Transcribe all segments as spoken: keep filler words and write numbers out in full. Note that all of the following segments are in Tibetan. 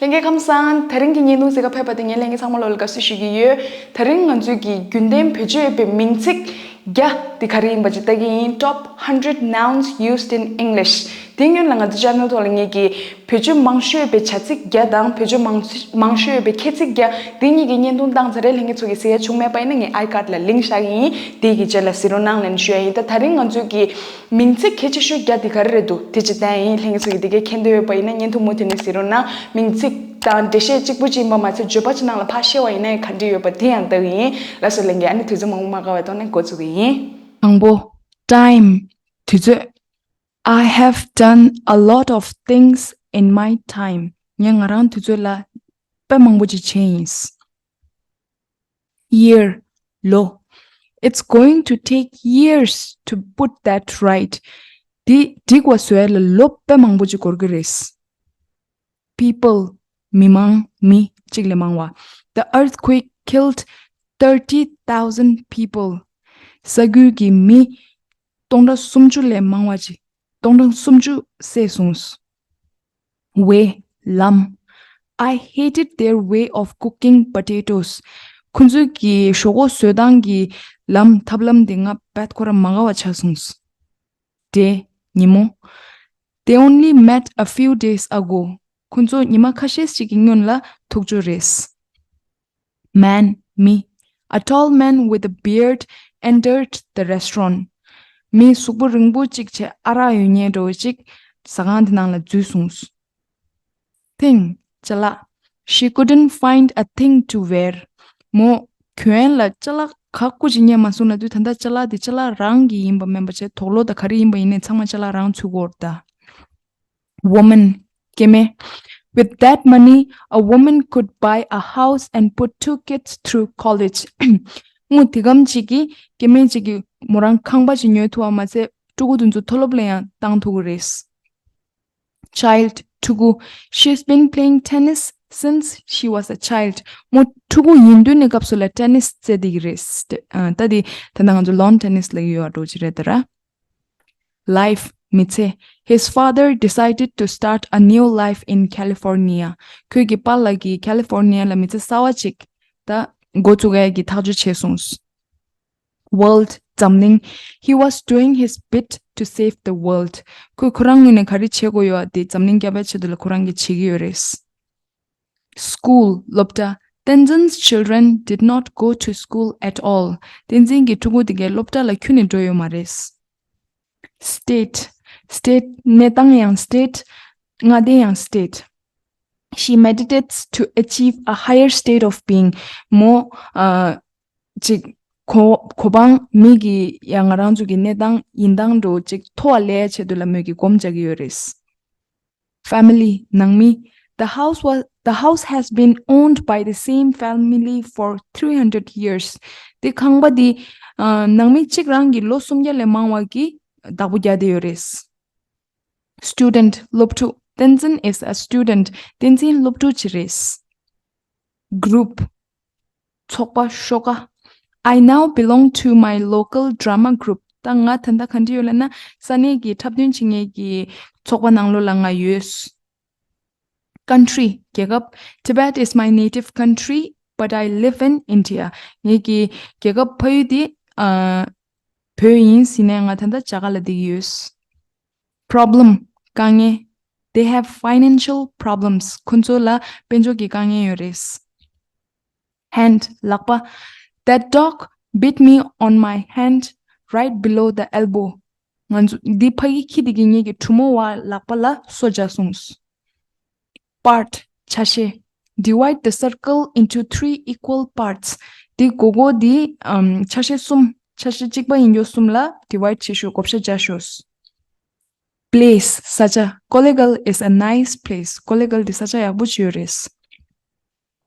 ལྷན་རྒྱས་ཁམས་བཟང་། དེ་རིང་གི་བརྙན་ཐུང་གཟིགས་ག་ཕེབས་པ་དེ་ངས་ལྷན་རྒྱས་ཚང་མ་ལོ་ལ་དགའ་བསུ་ཞུ་གི་ཡོད། དེ་རིང་ང་ཚོས་ཀྱི་རྒྱུན་ལྡན་བེད་སྤྱོད་ཡོད་པའི་མིང་ཚིག་བརྒྱ་དེ་ག་རེ་ཡིན་པ་ཅིག་ལྟ་གི་ཡིན། Top hundred nouns used in English། དེ་སྔོན་ལ་ང་ཚོ་ཅེ་ནལ་ཐོག་ལ་ངས་ཀྱི་བེད་སྤྱོད་མང་ཤོས་ཡོད་པའི་བྱ་ཚིག་བརྒྱ་དང་བེད་སྤྱོད་མང་ཤོས་མང་ཤོས་ཡོད་པའི་ཁྱད་ཚིག་བརྒྱ་དེ་གཉིས་ཀྱི་བརྙན་ཐུང་བཏང་ཚར་རེད། ལྷན་རྒྱས་ཚོ་གིས་གཟིགས་ཡ་བྱུང་མེད་པ་ཡིན་ན་ངས་ཨའི་ཀཱཌ་ལ་ལིངྐ་བཞག་གི་ཡིན། དེ་གི་རྗེས་ལ་གཟིགས་རོགས་གནང་ལབ་ཞུ་ཡ་ཡིན། ད་དེ་རིང་ང་ཚོས་ཀྱི་མིང་ཚིག་གལ་ཆེ་ཤོས་བརྒྱ་དེ་ག་རེ་རེད་འདུག་དེ་ཅིག་བསྟན་ཡིན། ལྷན་རྒྱས་ཚོ་གིས་དེ་གའི་མཁྱེན་འདོད་ཡོད་པ་ཡིན་ན་བརྙན་ཐུང་མུ་མཐུད་ནས་གཟིགས་རོགས་གནང་། མིང་ཚིག་དང་འགྲེལ་བཤད་གཅིག་པུ་ཅིག་ཡིན་པ་མ་ཚད་བརྗོད་པ་ཅིག་ནང་ལ་ཕར་ཤེས་པ་ཡིན་ན་ཡང་ག་འདྲ་ཡོད་པ་དེ་ཡང་ལྟ་གི་ཡིན། ལགས་སོ་ལྷན་རྒྱས། ཨ་ནི་དུས་ཚོད་མང་པོ་མ་འགོར་བའི་ཐོག་ནས་འགོ་བཙུགས་གི་ཡིན། དང་པོ། time། དུས་ཚོད། I have done a lot of things in my time. ངས་ང་རང་དུས་ཚོད་ལ་དཔེ་མང་པོ་ཅིག་བྱས་ཡིན། year། ལོ། It's going to take years to put that right. འདི་འགྲིག་པ་བཟོ་ཡ་ལ་ལོ་དཔེ་མང་པོ་ཅིག་འགོར་གི་རེད། people། མི་མང་། མི་གཅིག་ལས་མང་བ། The earthquake killed thirty thousand people. ས་འགུལ་གྱིས་མི་སྟོང་ཕྲག་སུམ་ཅུ་ལས་མང་བ་ཅིག་སྟོང་ཕྲག་སུམ་ཅུ་བསད་སོང་། way། ལམ། I hated their way of cooking potatoes. ཁོ་ཚོས་ཀྱི་ཞོག་ཁོག་བཟོ་སྟངས་ཀྱི་ལམ་ཐབས་ལམ་དེ་ང་རྦད་ཁོ་རང་མ་དགའ་བ་ཆགས་སོང་། day། ཉིན་མོ། They only met a few days ago. ཁོ་ཚོ་ཉི་མ་ཁ་ཤས་ཤིག་གི་སྔོན་ལ་ཐུག་རྒྱུ་རེད། man། མི། A tall man with a beard entered the restaurant. མི་གཟུགས་པོ་རིང་པོ་གཅིག་བྱས་ཨ་རག་ཡོད་མཁན་འདྲ་བོ་གཅིག་ཟ་ཁང་དེ་ནང་ལ་འཛུལ་སོང་། thing། ཅ་ལག She couldn't find a thing to wear. མོ་གྱོན་ལ་ཅ་ལག་ག་ཀུ་ཅིག་རྙེད་མ་སོང་ལབ་དུས། ད་ལྟ་ཅ་ལག་དེ་ཅ་ལག་རང་གི་ཡིན་པ་མིན་པ་བྱས། དུག་ལོག་དང་ག་རེ་ཡིན་པ་ཡིན་ནའི་ཚང་མ་ཅ་ལག་རང་ཚུད་ཀྱི་ཡོད་རེད་ད། woman། སྐྱེ་དམན། With that money, a woman could buy a house and put two kids through college. དངུལ་དེ་གམ་གཅིག་གིས་སྐྱེ་དམན་གཅིག་གིས་མོ་རང་ཁང་པ་ཅིག་ཉོ་ཐུབ་པ་མ་ཚད་ཕྲུ་གུ་དེ་ཚོ་མཐོ་སློབ་ལ་ཡང་བཏང་ཐུབ་ཀྱི་རེད། child། ཕྲུ་གུ། She's been playing tennis since she was a child. མོ་ཕྲུ་གུ་ཡིན་དུས་ནས་སྐབས་སུ་ལ་ཊེ་ནིས་རྩེ་བསྡད་ཀྱི་རེད། ད་དེ་ད་ལྟ་ང་ཚོ་lawn tennis ལབ་ཀྱི་ཡོད་པ་འདྲ་བོ་ཅིག་རེད་ད་ར། life། མི་ཚེ། His father decided to start a new life in California. ཁོའི་གི་པཱ་ལགས་ཀྱིས་ཁ་ལི་ཧྥོར་ནི་ཡ་ལ་མི་ཚེ་གསར་པ་ཅིག་ད་འགོ་བཙུགས་ཡ་གི་ཐག་གཅོད་བྱས་སོང་། world། འཛམ་གླིང་། He was doing his bit to save the world. ཁོས་ཁོ་རང་ངོས་ནས་ག་རེ་བྱེད་དགོས་ཡོད་དེ་འཛམ་གླིང་སྐྱོབ་པའི་ཆེད་དུ་ལ་ཁོ་རང་གིས་བྱེད་ཀྱི་ཡོད་རེད། school། སློབ་གྲྭ། Tenzin's children did not go to school at all. བསྟན་འཛིན་གྱི་ཕྲུ་གུ་དེ་གའི་སློབ་གྲྭ་ལ་ཁྱོན་ནས་འགྲོ་ཡོད་མ་རེད། state། state། གནས་སྟངས་ཡང་state། མངའ་སྡེ་ཡང་state། She meditates to achieve a higher state of being. མོ་ཨ་ཅིག་གོ་གོ་འཕང་མི་གི་ཡང་ང་རང་ཚོ་གི་གནས་སྟངས་ཡིན་སྟངས་འགྲོ་ཅིག་མཐོ་བ་སླེབས་ཡ་ཆེད་དུ་ལ་མོས་ཀྱི་སྒོམ་རྒྱག་གི་ཡོད་རེད། family། ནང་མི། The house was the house has been owned by the same family for three hundred years. དེ་ཁང་པ་དེ་ཨ་ནང་མི་གཅིག་རང་གིས་ལོ་སུམ་བརྒྱ་ལས་མང་བ་གི་བདག་པོ་རྒྱག་བསྡད་ཡོད་རེད། student། སློབ་ཕྲུག Tenzin is a student. བསྟན་འཛིན་སློབ་ཕྲུག་ཅིག་རེད། group། ཚོགས་པ་ཤོག་ཁ། I now belong to my local drama group. ད་ང་ད་ལྟ་ག་འདྲ་ཡོད་ལབ་ན་ས་གནས་ཀྱི་འཁྲབ་སྟོན་བྱེད་མཁན་གྱི་ཚོགས་པ་ནང་ལོགས་ལ་ང་ཡོད། country། རྒྱལ་ཁབ། Tibet is my native country, but I live in India. ངེད་ཀྱི་རྒྱལ་ཁབ་ཕ་ཡུལ་དེ་ཨ་བོད་ཡིན་ཟེར་ནས་ང་ད་ལྟ་རྒྱ་གར་ལ་བསྡད་ཀྱི་ཡོད། problem། དཀའ་ངལ། They have financial problems. ཁོ་ཚོ་ལ་དཔལ་འབྱོར་གྱི་དཀའ་ངལ་ཡོད་རེད། hand། ལག་པ། That dog bit me on my hand right below the elbow. ང་ཚོ་འདི་ཕ་གི་ཁྱི་དེ་གིས་ངེད་ཀྱི་གྲུ་མོ་བ་ལག་པ་ལ་སོ་བརྒྱབ་སོང་། part། ཆ་ཤས། Divide the circle into three equal parts. དེ་སྒོར་སྒོར་དེ་ཨམ་ཆ་ཤས་གསུམ། ཆ་ཤས་གཅིག་པ་ཡིན་རྒྱུ་གསུམ་ལ་divide བྱེད་ཤོག་བགོ་བཤའ་རྒྱག་ཤོག place། ས་ཆ། Kollegal is a nice place. Kollegal དེ་ས་ཆ་ཡག་པོ་ཅིག་ཡོད་རེད།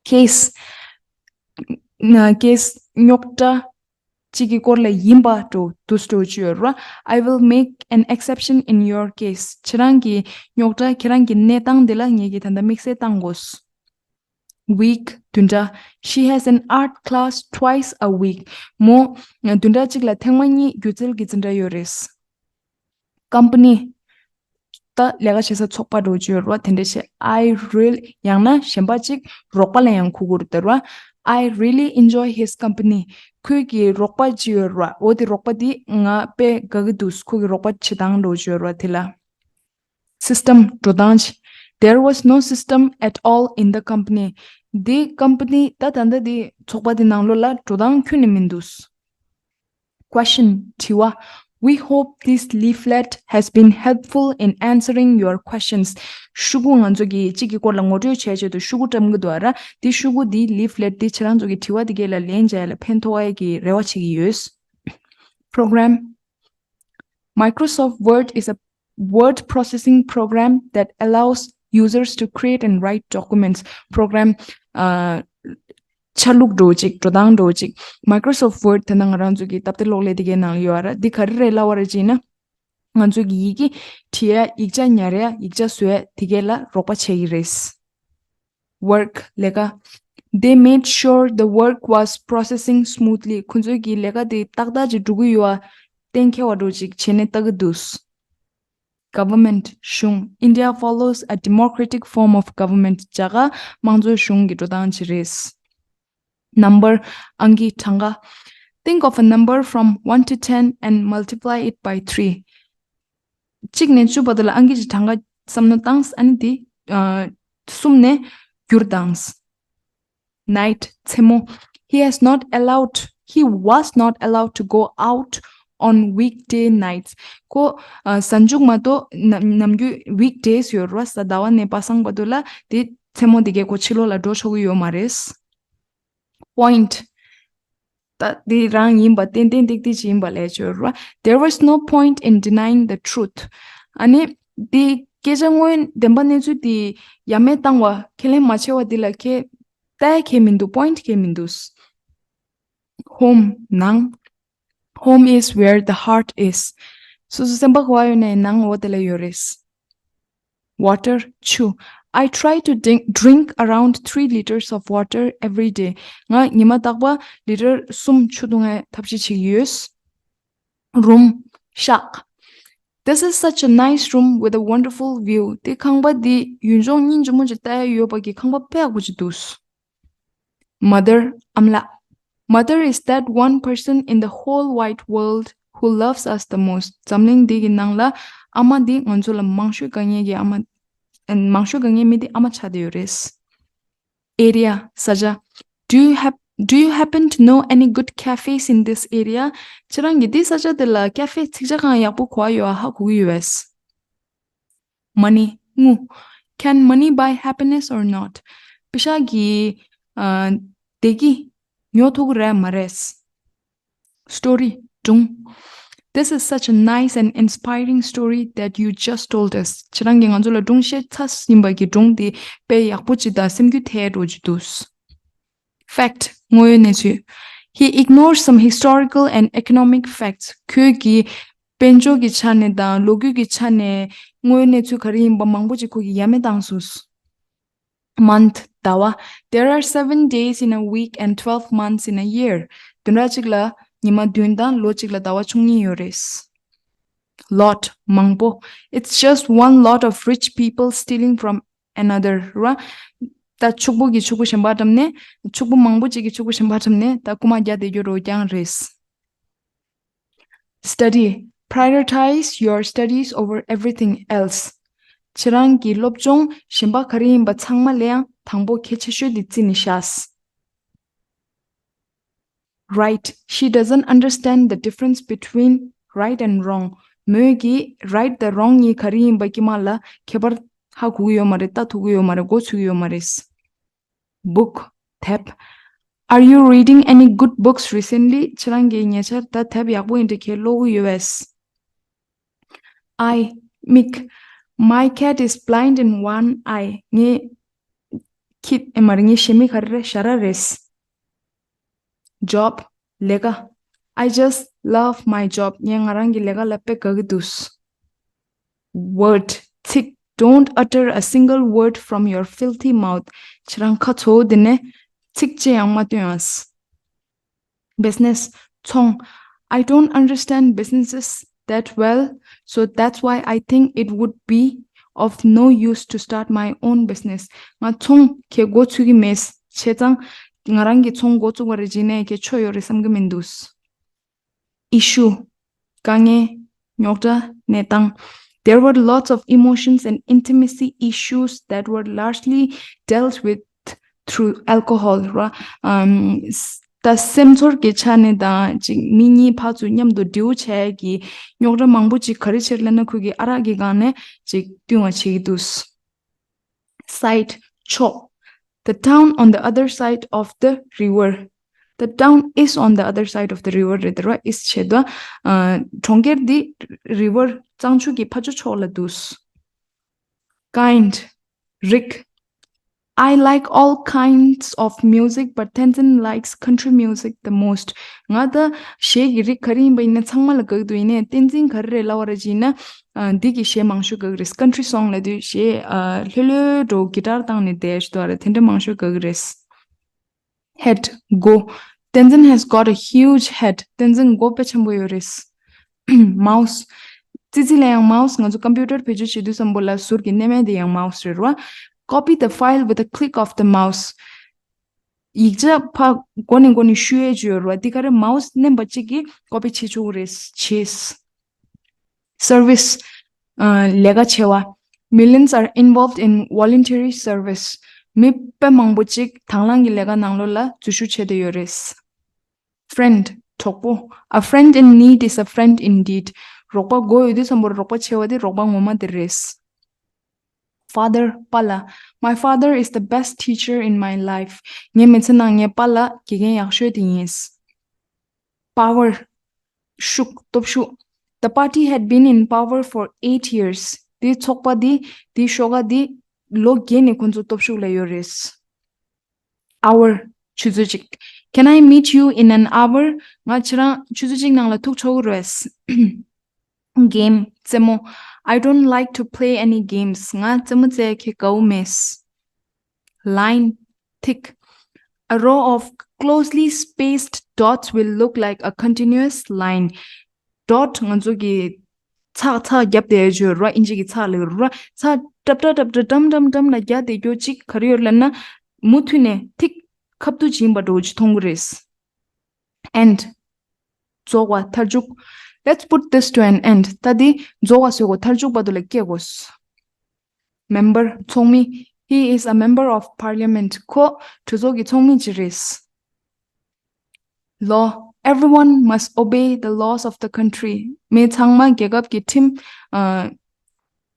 case། ན་case རྙོག་དྲ་གཅིག་གི་སྐོར་ལ་ཡིན་པ་འགྲོ་དུས་འགྲོ་ཅིག་ཡོད་ར། I will make an exception in your case. ཁྱེད་རང་གི་རྙོག་དྲ་ཁྱེད་རང་གི་གནས་སྟངས་དེ་ལ་ངེད་ཀྱིས་ད་ལྟ་དམིགས་བསལ་བཏང་དགོས། week། བདུན་ཕྲག She has an art class twice a week. མོ་བདུན་ཕྲག་གཅིག་ལ་ཐེངས་མ་གཉིས་སྒྱུ་རྩལ་གྱི་འཛིན་གྲྭ་ཡོད་རེད། company། ད་ལས་ཀ་བྱེད་ས་ཚོགས་པ་འགྲོ་རྒྱུ་ཡོད་ར་བ། དེ་འདྲ་བྱས། I really, ཡང་ན་གཞན་པ་གཅིག་རོགས་པ་ལ་ཡང་ཁུག་གུར་དེ་ར་བ། I really enjoy his company. ཁོས་ཀྱི་རོགས་པ་ཅི་ཡོད་ར་བ། འོ་དེ་རོགས་པ་དེ་ང་དཔེ་དགའ་གི་འདུག་ཁོ་གི་རོགས་པ་བྱེད་སྟངས་འགྲོ་རྒྱུ་ཡོད་ར་བ་དེ་ལ། System འགྲོ་སྟངས་ཅི། There was no system at all in the company. འདི་company ད་ད་ལྟ་འདི་ཚོགས་པ་འདི་ནང་ལོགས་ལ་འགྲོ་སྟངས་ཁྱོན་ནས་མི་འདུག Question དྲི་བ། We hope this leaflet has been helpful in answering your questions. ཤོག་གུ་ང་ཚོ་གིས་གཅིག་གི་སྐོར་ལ་ངོ་སྤྲོད་བྱས་བྱས་འདུག་ཤོག་གུ་བཀྲམ་གི་འདུག་ཨ་ར། འདི་ཤོག་གུ་འདི་leaflet འདི་ཁྱེད་རང་ཚོ་གི་དྲི་བ་འདི་གས་ལ་ལན་འཇལ་ཡ་ལ་ཕན་ཐོགས་ཡ་གི་རེ་བ་བྱེད་ཀྱི་ཡོད། Program. Microsoft Word is a word processing program that allows users to create and write documents. Program uh, ཆ་ལུགས་འགྲོ་ཅིག་འགྲོ་སྟངས་འགྲོ་ཅིག Microsoft Word དེ་ན་ང་རང་ཚོ་གི་སྟབས་བདེ་གློག་ཀླད་དེ་གའི་ནང་ཡོད་ར། འདི་ག་རེ་རེད་ལབ་པ་རེད་ཅེ་ན། ང་ཚོ་གི་ཡི་གེ་བྲིས་ཡ་ཡིག་ཆ་ཉར་ཡ་ཡིག་ཆ་བཟོ་ཡ་དེ་གའི་ལ་རོགས་པ་བྱེད་ཀྱི་རེད། Work ལས་ཀ They made sure the work was processing smoothly. ཁོ་ཚོས་ཀྱི་ལས་ཀ་དེ་ཏག་ཏག་ཅིག་འགྲོ་གི་ཡོད་ཨ། གཏན་འཁེལ་བ་འགྲོ་ཅིག་བྱས་ནས་ལྟ་གི་འདུག Government གཞུང་། India follows a democratic form of government. རྒྱ་གར་དམངས་གཙོའི་གཞུང་གི་འགྲོ་སྟངས་ཅིག་རེད། Number ཨང་ཀི་གྲངས་ཀ Think of a number from one to ten and multiply it by three. གཅིག་ནས་བཅུ་བར་དུ་ལ་ཨང་ཀི་ཅིག་གྲངས་ཀ་བསམ་མནོ་བཏང་། ཨ་ནི་དེ་གསུམ་ནས་བསྒྱུར་བཏང་། Night མཚན་མོ། He has not allowed, he was not allowed to go out on weekday nights. ཁོ་གཟའ་མཇུག་མ་གཏོགས་ནམ་ནམ་རྒྱུན་weekdays ཡོད་རེད་བ། གཟའ་ཟླ་བ་ནས་པ་སངས་བར་དུ་ལ་དེ་མཚན་མོ་དེ་གས་ཁོ་ཕྱི་ལོགས་ལ་འགྲོ་ཆོག་གི་ཡོད་མ་རེད། Point ད་དེ་རང་ཡིན་པ་ཏན་ཏན་ཏིག་ཏིག་ཅིག་ཡིན་པ་ལས་བྱོས་ར། There was no point in denying the truth. ཨ་ནི་དེ་སྐད་ཆ་དངོས་བདེན་པ་གནས་ཚུལ་དེ་ཡ་མེད་བཏང་བ་ཁས་ལེན་མ་བྱས་པ་དེ་ལ་ཁས་ལྟ་ཡ་ཁས་མི་འདུག Point ཁས་མི་འདུག Home ནང་། Home is where the heart is. སོ་སོ་སེམས་པ་ག་པར་ཡོད་ནའི་ནང་འོ་དེ་ལ་ཡོད་རེད། Water ཆུ། I try to drink, drink around three liters of water every day. ང་ཉི་མ་རྟག་པར་ལི་ཊར་གསུམ་ཆུ་འཐུང་ཡའི་ཐབས་ཤེས་བྱེད་ཀྱི་ཡོད། Room ཤག This is such a nice room with a wonderful view. དེ་ཁང་པ་འདི་ཡུལ་ལྗོངས་སྙིང་རྗེ་མོ་ཅིག་ལྟ་ཡ་ཡོད་པ་གི་ཁང་པ་དཔེ་ཡག་པོ་ཅིག་འདུག Mother ཨ་མ་ལགས། Mother is that one person in the whole wide world who loves us the most. འཛམ་གླིང་འདི་གི་ནང་ལ་ཨ་མ་འདི་ང་ཚོ་ལ་མང་ཤོས་དགའ་མཁན་གྱི་ཨ་མ། མང་ཤོས་དགའ་མཁན་མི་འདི་ཨ་མ་ཆགས་བསྡད་ཡོད་རེད། Area ས་ཆ། Do you have, do you happen to know any good cafes in this area? ཁྱེད་རང་གིས་འདི་ས་ཆ་འདི་ལ་ཀ་ཧྥེ་ཚིག་ཇ་ཁང་ཡག་པོ་ག་པར་ཡོད་ཨ། ཧ་གོ་གི་ཡོད་པས། Money དངུལ། Can money buy happiness or not? པེ་ཤག་གིས་ཨ་བདེ་སྐྱིད་ཉོ་ཐུབ་ཀྱི་རེད་མ་རེད། Story སྒྲུང་། This is such a nice and inspiring story that you just told us. ཁྱེད་རང་གིས་ང་ཚོ་ལ་སྒྲུང་བཤད་ཚར་ཟིན་པ་གི་སྒྲུང་དེ་དཔེ་ཡག་པོ་ཅིག་དང་སེམས་འགུལ་ཐེབས་འགྲོ་ཅིག་འདུག Fact དངོས་ཡོད་གནས་ཚུལ། He ignores some historical and economic facts. ཁོས་ཀྱིས་དཔལ་འབྱོར་གྱི་ཆ་ནས་དང་ལོ་རྒྱུས་ཀྱི་ཆ་ནས་དངོས་ཡོད་གནས་ཚུལ་ག་རེ་ཡིན་པ་མང་པོ་ཅིག་ཁོ་གིས་ཡ་མེད་བཏང་སོང་། Month ཟླ་བ། There are seven days in a week and twelve months in a year. བདུན་ཕྲག་གཅིག་ལ་ཉི་མ་བདུན་དང་ལོ་གཅིག་ལ་ཟླ་བ་བཅུ་གཉིས་ཡོད་རེད། Lot མང་པོ། It's just one lot of rich people stealing from another ར། ད་ཕྱུག་པོ་གིས་ཕྱུག་པོ་གཞན་པ་འགྲམ་ནས། ཕྱུག་པོ་མང་པོ་ཅིག་གིས་ཕྱུག་པོ་གཞན་པ་འགྲམ་ནས་ད་རྐུ་མ་རྒྱག་བསྡད་རྒྱུ་རོ་རྐྱང་རེད། Study. Prioritize your studies over everything else. ཁྱེད་རང་གི་སློབ་སྦྱོང་གཞན་པ་ག་རེ་ཡིན་པ་ཚང་མ་ལས་ཡང་དང་པོ་གལ་ཆེ་ཤོས་དེ་བརྩིས་ནས་བཞག Right. She doesn't understand the difference between right and wrong. མོས་ཀྱིས་right དང་wrong གཉིས་ག་རེ་ཡིན་པ་དཀྱིལ་མ་ལ་ཁྱད་པར་ཧ་གོ་གི་ཡོད་མ་རེད། ལྟ་ཐུབ་ཀྱི་ཡོད་མ་རེད། མགོ་ཚོས་ཀྱི་ཡོད་མ་རེད། Book དེབ། Are you reading any good books recently? ཁྱེད་རང་གིས་ཉེ་ཆར་ད་དེབ་ཡག་པོ་ཡིན་འདྲ་ཁྱེད་ཀློག་གི་ཡོད་པས། Eye མིག། My cat is blind in one eye. ངའི་ཁྱི་ཨེ་མ་རེད། ངའི་ཞི་མི་ག་རེ་རེད། ཞ་ར་རེད། Job ལས་ཀ། I just love my job. ངས་ང་རང་གི་ལས་ཀ་ལ་དཔེ་དགའ་གི་འདུག Word ཚིག། Don't utter a single word from your filthy mouth. ཁྱེད་རང་ཁ་ཚོ་བོ་དེ་ནས་ཚིག་ཅི་ཡང་མ་བཏོན་ཨ། Business ཚོང་། I don't understand businesses that well, so that's why I think it would be of no use to start my own business. ང་ཚོང་ཁྱེད་འགོ་ཚུགས་ཀྱི་མེད། བྱས་ཙང་ང་རང་གི་ཚོང་འགོ་བཙུགས་པ་རེད་བྱས་ནས་ཁྱེད་ཆོ་ཡོད་རེད་བསམ་གྱི་མི་འདུག Issue དཀའ་ངལ། རྙོག་དྲ། གནས་སྟངས། There were lots of emotions and intimacy issues that were largely dealt with through alcohol ར། ཨམ། ད་སེམས་ཚོར་གྱི་ཆ་ནས་དང་ཅིག་མི་གཉིས་ཕར་ཚུར་མཉམ་དུ་འབྲེལ་བ་བྱས་ཀྱི་རྙོག་དྲ་མང་པོ་ཅིག་ག་རེ་བྱེད་ལབ་ན་ཁོ་གི་ཨ་རག་གི་སྒང་ནས་ཅིག་བསྟུན་བ་བྱེད་ཀྱི་འདུག Side ཕྱོགས། The town on the other side of the river. The town is on the other side of the river རེད་ར། is བྱེད་དོ། ཨ། གྲོང་ཁྱེར་འདི་river གཙང་ཆུ་གི་ཕ་ཆུ་ཕྱོགས་ལ་འདུག Kind རིགས། I like all kinds of music, but Tenzin likes country music the most. ང་ད་གཞས་ཀྱི་རིགས་ག་རེ་ཡིན་པ་ཡིན་ན་ཚང་མ་ལ་དགའ་གི་འདུག་ཡིན་ནའི་བསྟན་འཛིན་ག་རེ་རེད་ལབ་པ་རེད་ཅེ་ན། ཨ། འདི་གི་གཞས་མང་ཤོས་དགའ་གི་རེད། country song ལབ་དུས་གཞས། ཨ། ལྷོད་ལྷོད་འགྲོ་གི་ཊར་བཏང་ནས་བསྡད་ཤི་འདུག་ར། དེ་འདྲ་མང་ཤོས་དགའ་གི་རེད། Head མགོ། Tenzin has got a huge head. བསྟན་འཛིན་མགོ་དཔེ་ཆེན་པོ་ཡོད་རེད། Mouse ཙི་ཙི་ལ་ཡང་mouse ང་ཚོ་computer བེད་སྤྱོད་བྱེད་དུས་ཙམ་པོ་ལ་ཟུར་གྱི་སྣེ་མེད་དེ་ཡང་mouse རེད་ར། Copy the file with a click of the mouse. ཡིག་ཆ་ཕར་མགོ་ནས་མགོ་ནས་བཤུ་ཡས་ཅིག་ཡོད་ར། འདི་ག་རེ་mouse མནན་པ་གཅིག་གིས་copy བྱེད་ཆོག་གི་རེད། བྱས། Service ཨ། ལས་ཀ་བྱེད་པ། Millions are involved in voluntary service. མི་དཔེ་མང་པོ་ཅིག་དང་བླངས་ཀྱི་ལས་ཀ་ནང་ལོགས་ལ་འཛུལ་ཞུགས་བྱས་བསྡད་ཡོད་རེད། Friend གྲོགས་པོ། A friend in need is a friend indeed. རོགས་པ་དགོས་ཡོད་དུས་ཙམ་པར་རོགས་པ་བྱེད་པ་དེ་རོགས་པ་ངོ་མ་དེ་རེད། Father པཱ་ལགས། My father is the best teacher in my life. ངའི་མི་ཚེ་ནང་ངའི་པཱ་ལགས་དགེ་རྒན་ཡག་ཤོས་དེ་ཡིན། Power ཤུགས། སྟོབས་ཤུགས། The party had been in power for eight years. དེ་ཚོགས་པ་དེ་དེ་ཤོག་ཁ་དེ་ལོ་བརྒྱད་ནས་ཁོ་ཚོ་སྟོབས་ཤུགས་ལ་ཡོད་རེད། Hour ཆུ་ཚོད་གཅིག Can I meet you in an hour? ང་ཁྱེད་རང་ཆུ་ཚོད་གཅིག་ནང་ལ་ཐུག་ཆོག་གི་རེད། Game རྩེད་མོ། I don't like to play any games. ང་རྩེད་མོ་རྩེ་ཁེ་དགའ་བོ་མེད། Line ཐིག A row of closely spaced dots will look like a continuous line. Dot ང་ཚོ་གི་ཚགས་ཚགས་བརྒྱབ་བསྡད་ཡོད་ར། ཨིན་ཇི་གི་ཚགས་ལ་ཡོད་ར། ཚགས་ཏབ་ཏབ་ཏབ་ཏབ་ཏམ་ཏམ་ཏམ་ལ་བརྒྱབ་བསྡད་རྒྱུ་གཅིག་ག་རེ་ཡོད་ལབ་ན། མུ་མཐུད་ནས་ཐིག་ཁ་བསྡུ་བྱིན་པ་འདྲ་བོ་ཅིག་མཐོང་གི་རེད། End རྫོགས་པ། མཐར་འཇུག Let's put this to an end. ད་འདི་རྫོགས་པ་བཟོ་དགོས། མཐར་འཇུག་བར་དུ་ལ་སྐྱེལ་དགོས། Member ཚོགས་མི། He is a member of parliament. ཁོ་གྲོས་ཚོགས་ཀྱི་ཚོགས་མི་ཅིག་རེད། Law Everyone must obey the laws of the country. མི་ཚང་མ་རྒྱལ་ཁབ་ཀྱི་ཁྲིམས་ཨ།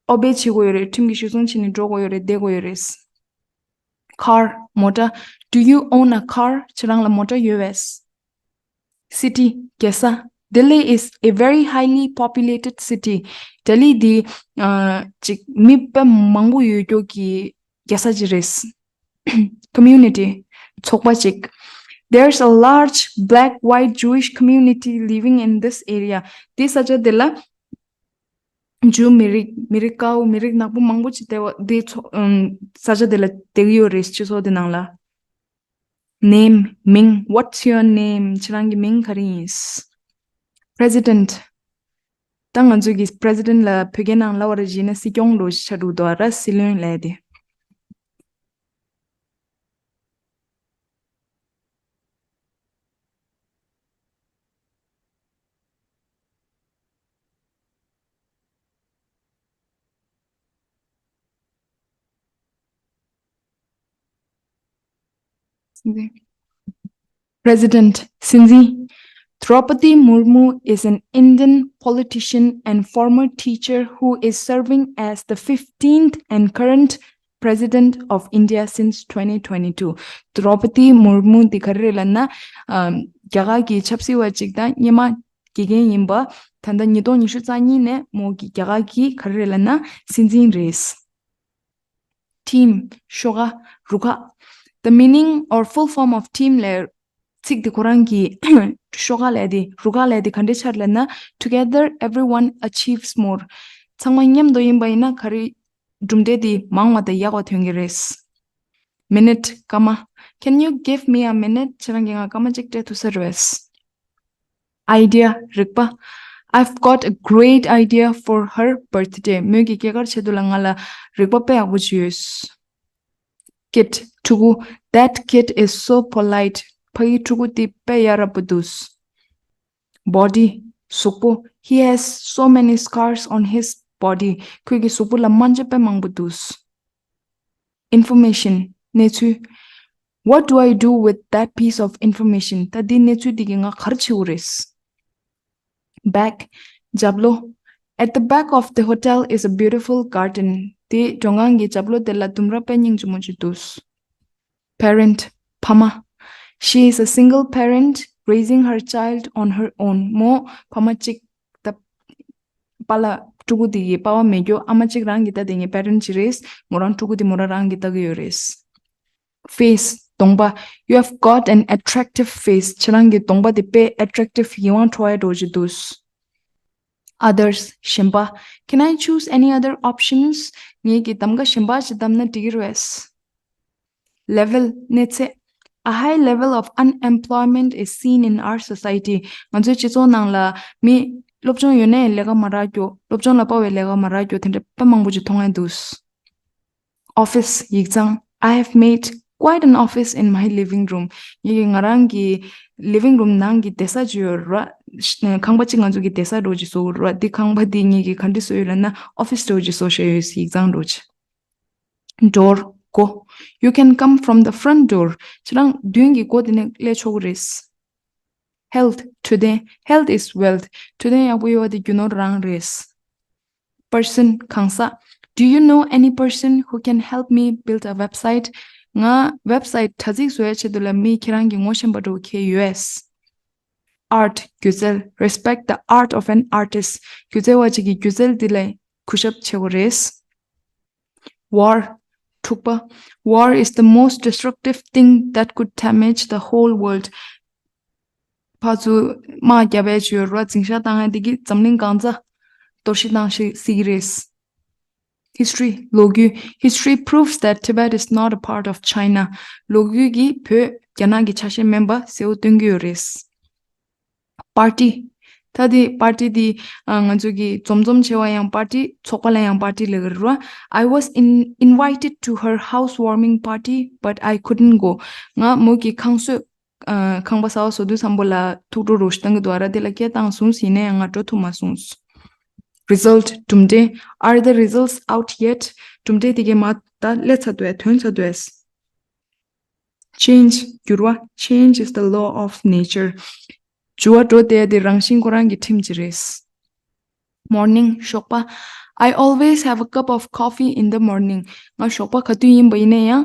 obey བྱེད་དགོས་ཡོད་རེད། ཁྲིམས་ཀྱི་གཞི་བཟུང་བྱས་ནས་འགྲོ་དགོས་ཡོད་རེད། བསྡད་དགོས་ཡོད་རེད། Car མོ་ཊ། Do you own a car? ཁྱེད་རང་ལ་མོ་ཊ་ཡོད་པས། City རྒྱལ་ས། Delhi is a very highly populated city. ལྡི་ལི་འདི་ཨ། ཅིག་མི་དཔེ་མང་པོ་ཡོད་རྒྱུ་གི་རྒྱལ་ས་ཅིག་རེད། Community ཚོགས་པ་ཅིག There's a large black white Jewish community living in this area. འདི་ས་ཆ་འདི་ལ་ཇུ་མི་རིགས། མི་རིགས་དཀར་པོ། མི་རིགས་ནག་པོ་མང་པོ་ཅིག་བསྡད་པ་འདི་ཚོ་ཨམ། ས་ཆ་འདི་ལ་བསྡད་ཀྱི་ཡོད་རེད། སྤྱི་ཚོགས་འདི་ནང་ལ། Name མིང་། What's your name? ཁྱེད་རང་གི་མིང་ག་རེ་ཡིན། President ད་ང་ཚོ་གི་President ལ་བོད་སྐད་ནང་ལབ་པ་རེད་བྱས་ན་སྲིད་སྐྱོང་ལོ་ཆ་འགྲོ་འདུག་ར། སྲིད་བློན་ལབ་དེ། President སྲིད་འཛིན། Draupadi Murmu is an Indian politician and former teacher who is serving as the fifteenth and current President of India since twenty twenty-two. Draupadi Murmu འདི་ག་རེ་རེད་ལབ་ན། ཨམ། རྒྱ་གར་གྱི་ཆབ་སྲིད་པ་ཅིག་དང་སྔོན་མ་དགེ་རྒན་ཡིན་པ། ད་ལྟ་ཉིས་སྟོང་ཉི་ཤུ་རྩ་གཉིས་ནས་མོ་གི་རྒྱ་གར་གྱི་ག་རེ་རེད་ལབ་ན་སྲིད་འཛིན་རེད། Team ཤོག་ཁ། རུ་ཁག The meaning or full form of team ལས་ཚིག་དེ་ཁོ་རང་གི་ཤོག་ཁ་ལས་དེ་རུ་ཁག་ལས་དེ་ག་འདྲས་ཆགས་ལབ་ན། Together everyone achieves more. ཚང་མ་མཉམ་དུ་ཡིན་པ་ཡིན་ན་ག་རེ་གྲུབ་འབྲས་དེ་མང་བ་དང་ཡག་པ་ཐོན་གྱི་རེད། Minute སྐར་མ། Can you give me a minute? ཁྱེད་རང་གིས་ང་སྐར་མ་གཅིག་སྤྲད་ཐུབ་ས་རེད། Idea རིག་པ། I've got a great idea for her birthday. མོའི་གི་སྐྱེས་སྐར་ཆེད་དུ་ལ་ང་ལ་རིག་པ་དཔེ་ཡག་པོ་ཅིག་ཡོད། Kid, ཕྲུ་གུ། That kid is so polite. ཕ་གི་ཕྲུ་གུ་དེ་དཔེ་ཡ་རབས་པོ་འདུག Body, གཟུགས་པོ། He has so many scars on his body. ཁོའི་གི་གཟུགས་པོ་ལ་རྨ་བྱ་དཔེ་མང་པོ་འདུག Information, གནས་ཚུལ། What do I do with that piece of information? ད་འདི་གནས་ཚུལ་འདི་གི་ང་ག་རེ་བྱེད་དགོས་རེད། Back, རྒྱབ་ལོགས། At the back of the hotel is a beautiful garden. དེ་མགྲོན་ཁང་གི་རྒྱབ་ལོགས་དེ་ལ་ལྡུམ་ར་དཔེ་སྙིང་རྗེ་མོ་ཅིག་འདུག Parent, ཕ་མ། She is a single parent raising her child on her own. མོ་ཕ་མ་གཅིག་ད་པཱ་ལགས་ཕྲུ་གུ་དེ་གི་པ་ཕ་མེད་རྒྱུ། ཨ་མ་གཅིག་རང་གི་ད་དེ་ངའི་parent ཅིག་རེད། མོ་རང་ཕྲུ་གུ་དེ་མོ་རང་རང་གི་ལྟ་གི་ཡོད་རེད། Face, གདོང་པ། You have got an attractive face. ཁྱེད་རང་གི་གདོང་པ་དེ་དཔེ་attractive ཡིད་དབང་འཕྲོག་ཡ་འགྲོ་ཅིག་འདུག Others, གཞན་པ། Can I choose any other options? ངེད་ཀྱི་གདམ་ག་གཞན་པ་ཞིག་བདམས་ན་འགྲིག་གི་རེད། Level, གནས་ཚད། A high level of unemployment is seen in our society. ང་ཚོའི་སྤྱི་ཚོགས་ནང་ལ་མི་སློབ་སྦྱོང་ཡོད་ནའི་ལས་ཀ་མ་རག་རྒྱུ། སློབ་སྦྱོང་ལ་དཔའ་བའི་ལས་ཀ་མ་རག་རྒྱུ་དེ་འདྲ་དཔེ་མང་པོ་ཅིག་མཐོང་ཡ་འདུག Office, ཡིག་ཚང་། I have made quite an office in my living room. ངེད་ཀྱི་ང་རང་གི་living room ནང་གི་བསྡད་ས་ཅིག་ཡོད་རེད། ཁང་པ་གཅིག་ང་ཚོ་གི་བསྡད་ས་འདྲ་ཅིག་བཟོ་རེད། འདི་ཁང་པ་འདི་ངེད་ཀྱི་ག་འདྲ་བཟོ་ཡོད་ལབ་ན་office འདྲ་ཅིག་བཟོ་བཞག་ཡོད། ཡིག་ཚང་འདྲ་ཅིག Door, སྒོ། You can come from the front door. ཁྱེད་རང་མདུན་གྱི་སྒོ་དེ་ནས་སླེབས་ཆོག་གི་རེད། Health, འཕྲོད་བསྟེན། Health is wealth. འཕྲོད་བསྟེན་ཡག་པོ་ཡོད་པ་དེ་རྒྱུ་ནོར་རང་རེད། Person, གང་ཟག། Do you know any person who can help me build a website? ང་website དྲ་ཚིགས་བཟོ་ཡ་ཆེད་དུ་ལ་མི་ཁྱེད་རང་གི་ངོ་ཤེས་པ་འདྲ་བོ་ཁྱེད་ཡོད། Art, སྒྱུ་རྩལ། Respect the art of an artist. སྒྱུ་རྩལ་བ་ཅིག་གི་སྒྱུ་རྩལ་འདི་ལ་གུས་ཞབས་བྱེད་དགོས་རེད། War, འཁྲུག་པ། War is the most destructive thing that could damage the whole world. ཕར་ཚུར་དམག་རྒྱབ་པའི་ཆོས་ར་འཛིང་ཤག་བཏང་ཡ་འདི་གིས་འཛམ་གླིང་གང་ཚ་གཏོར་བཤིག་བཏང་ཤི་སྲིད་ཀྱི་རེད། History, ལོ་རྒྱུས། History proves that Tibet is not a part of China. ལོ་རྒྱུས་ཀྱིས་བོད་རྒྱ་ནག་གི་ཆ་ཤས་མིན་པ་གསལ་བོ་སྟོན་གྱི་ཡོད་རེད། Party, ད་དེ་party དེ་ང་ཚོ་གི་འཛོམས་འཛོམས་བྱེད་པ་ཡང་party, ཚོགས་པ་ལ་ཡང་party ལབ་ཀྱི་རེད་བ། I was in, invited to her housewarming party, but I couldn't go. ང་མོ་གི་ཁང་གསོས། ཁང་པ་གསར་པ་བཟོ་དུས་ཙམ་པ་ལ་ཐུགས་སྤྲོ་རོགས་ཞུ་གཏང་གི་འདུག་ཨ་ར་དེ་ལ་སྐད་བཏང་སོང་ཟིན་ནས་ཡང་ང་འགྲོ་ཐུབ་མ་སོང་། Result, གྲུབ་འབྲས། Are the results out yet? གྲུབ་འབྲས་དེ་གས་མ་ད་སླེབས་ཚར་འདུག་ཨེ། ཐོན་ཚར་འདུག་ཨེ། Change, འགྱུར་བ། Change is the law of nature. འགྱུར་བ་འགྲོ་བསྡད་དེ་རང་བཞིན་ཁོ་རང་གི་ཁྲིམས་ཅིག་རེད། Morning, ཞོགས་པ། I always have a cup of coffee in the morning. ང་ཞོགས་པ་ག་དུས་ཡིན་པ་ཡིན་ན་ཡང་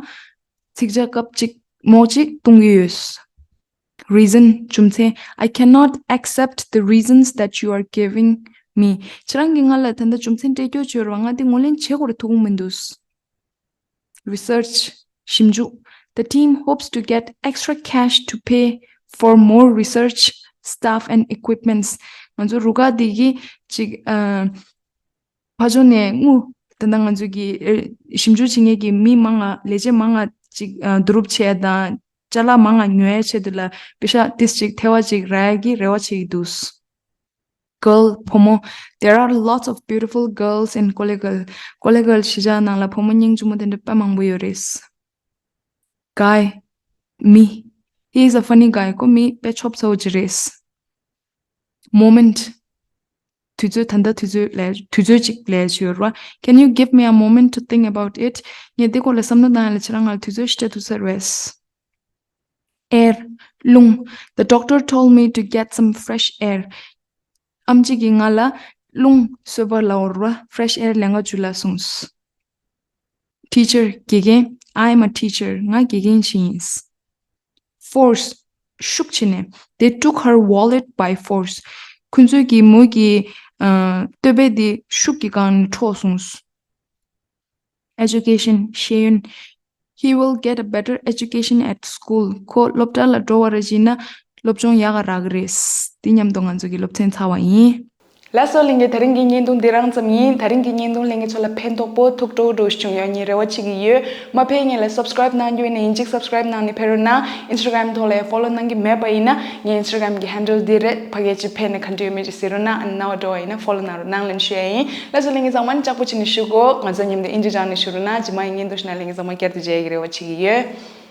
ཚིག་ཇ་ཀབ་གཅིག་མོག་གཅིག་བཏུང་གི་ཡོད། Reason, རྒྱུ་མཚན། I cannot accept the reasons that you are giving me. ཁྱེད་རང་གིས་ང་ལ་ད་ལྟ་རྒྱུ་མཚན་སྤྲད་རྒྱུ་བྱོས་ར་ང་དེ་ངོས་ལེན་བྱེད་དགོས་རེད་ཐུག་གི་མི་འདུག Research, ཞིབ་འཇུག། The team hopes to get extra cash to pay for more research, staff and equipments. ང་ཚོ་རུ་ཁག་འདི་གི་ཅིག་ཨ་ཕར་ཕྱོགས་ནས་དངུལ་ད་ལྟ་ང་ཚོ་གི་ཨ་ཞིབ་འཇུག་བྱེད་མཁན་གྱི་མི་མང་ང་ལས་བྱེད་མང་ང་ཅིག་ཨ་བསྡུ་རུབ་བྱས་དང་ཅ་ལག་མང་ང་ཉོ་ཡའི་ཆེད་དུ་ལ་པེ་ཤག་ཏིས་ཅིག་ཐེ་བ་ཅིག་རག་ཡ་གི་རེ་བ་བྱེད་ཀྱི་འདུག Girl, བུ་མོ། There are lots of beautiful girls in Kollegal. Kollegal གཞིས་ཆགས་ནང་ལ་བུ་མོ་སྙིང་རྗེ་མོ་དེ་འདྲ་དཔེ་མང་པོ་ཡོད་རེད། Guy, མི། He is a funny guy. ཁོ་མི་དཔེ་ཆོབ་ཚ་བོ་ཅིག་རེད། Moment, དུས་ཚོད། ད་ལྟ་དུས་ཚོད་ལས་དུས་ཚོད་ཅིག་ལས་ཡོད་རེད་བ། Can you give me a moment to think about it? ངས་འདི་སྐོར་ལ་བསམ་བློ་བཏང་ཡ་ལ་ཁྱེད་རང་ང་ལ་དུས་ཚོད་ཞིག་སྤྲད་ཐུབ་ས་རེད། Air, རླུང་། The doctor told me to get some fresh air. ཨམ་ཆི་གིས་ང་ལ་རླུང་གསོས་པ་ལབ་ར་fresh air ལེན་ག་འཇུ་ལབ་གསུངས། Teacher, དགེ་རྒན། I am a teacher. ང་དགེ་རྒན་ཞིག་ཡིན། Force, ཤུགས་བྱས་ནས། They took her wallet by force. ཁོ་ཚོས་ཀྱིས་མོ་གི་ཨ་སྟོད་པ་དེ་ཤུགས་ཀྱིས་བཀང་ནས་འཕྲོག་སོང་། Education, ཤེས་ཡོན། He will get a better education at school. ཁོ་སློབ་གྲྭ་ལ་འགྲོ་བ་རེ་བྱས་ན་སློབ་སྦྱོང་ཡག་ག་རག་གི་རེད། འདི་མཉམ་དུ་ང་ཚོ་གི་སློབ་ཚན་ཚར་བ་ཡིན། ལགས་སོ་ལྷན་རྒྱས། དེ་རིང་གི་བརྙན་ཐུང་འདི་རང་ཙམ་ཡིན། དེ་རིང་གི་བརྙན་ཐུང་ལྷན་རྒྱས་ཚོ་ལ་ཕན་ཐོགས་པོ་ཐུགས་སྤྲོ་བོ་འདྲ་བྱུང་ཡོད་ངས་རེ་བ་བྱེད་ཀྱི་ཡོད། མ་ཕེབས་སྔོན་ལ་སབ་སི་ཀ་རེབ་གནང་རྒྱུ་ཡིན་ན་ཡིན་གཅིག་སབ་སི་ཀ་རེབ་གནང་ནས་ཕེབས་རོགས་གནང་། ཨིན་སི་ཊ་གྷ་རམ་ཐོག་ལ་ཡང་ཕོ་ལོ་གནང་གི་མེད་པ་ཡིན་ན་ངའི་ཨིན་སི་ཊ་གྷ་རམ་གི་ཧེན་ཌལ་འདི་རེད། ཕ་གི་ཅིག་ཕེབས་ནས་ག་འདྲ་ཡོད་མེད་ཅིག་གཟིགས་རོགས་གནང་། ཨ་ནི་རྣ་བ་འགྲོ་བ་ཡིན་ན་ཕོ་ལོ་གནང་རོགས་གནང་ལབ་ཞུ་ཡ་ཡིན། ལགས་སོ་ལྷན་རྒྱས་ཚང་མ་ནི་ལྕགས་པོ་བྱས་ནས་བཞུགས་གོ། ང་ཚོ་མཉམ་དུ་ཨིན་ཇི་སྦྱངས་ནས་བཞུགས་རོགས་གནང་། རྗེས་མ་ཡི་བརྙན་ཐུང་ཞིག་ནང་ལྷན་རྒྱས་ཚང་མ་བསྐྱར་དུ་མཇལ་ཡག་གི་རེ་བ་བྱེད་ཀྱི་ཡོད།